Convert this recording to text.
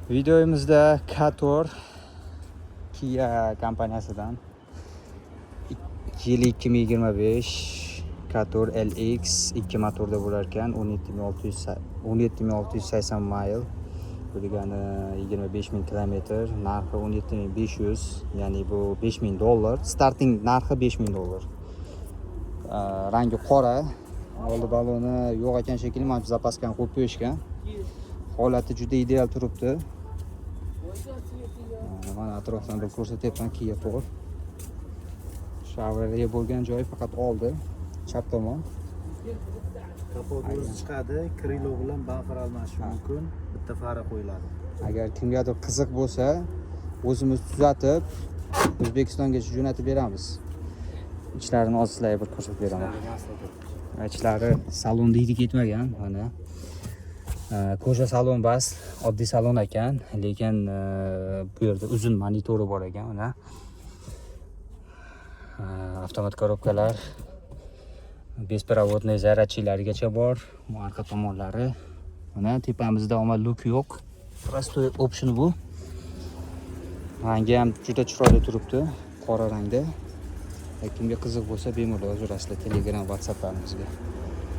Videomizda K4 Kia kompaniyasidan, yili 2025, K4 LX, 2 motorda bo'lar ekan, 17 600, 17 680 mayl. Bu degani 25 000 kilometr. Narxi 17 500, ya'ni bu 5000 dollar. Starting narxi 5000 dollar. Rangi qora. Oldi baloni yo'q ekan shekilli, mana shu запаска ni qo'yib qo'yishgan. Holati juda ideal turibdi. Mana atrofdan bir ko'rsatyapman Kia 4. Shu avariya bo'lgan joyi faqat oldi. Chap tomon. Kapot o'zi chiqadi, крыло bilan bamper almashish mumkin, bitta fara qo'yiladi. Agar kimgadir qiziq bo'lsa, o'zimiz tuzatib, O'zbekistongacha jo'natib beramiz. Ichlarini hozir sizlarga bir ko'rsatib beraman. Ichlari, salonda hidi ketmagan, mana. Кожа salon bas, oddiy salon ekan, lekin bu yerda uzun monitori bor ekan, mana. Avtomat коробка lar, беспроводный зарядчик larigacha bor. Bu arqa tomonlari. Mana tepamizda omad люк yo'q. Простой option bu. Rangi ham juda chiroyli turibdi, qora rangda. Kimga qiziq bo'lsa, bemalol yozasizlar Telegram, WhatsApplarimizga.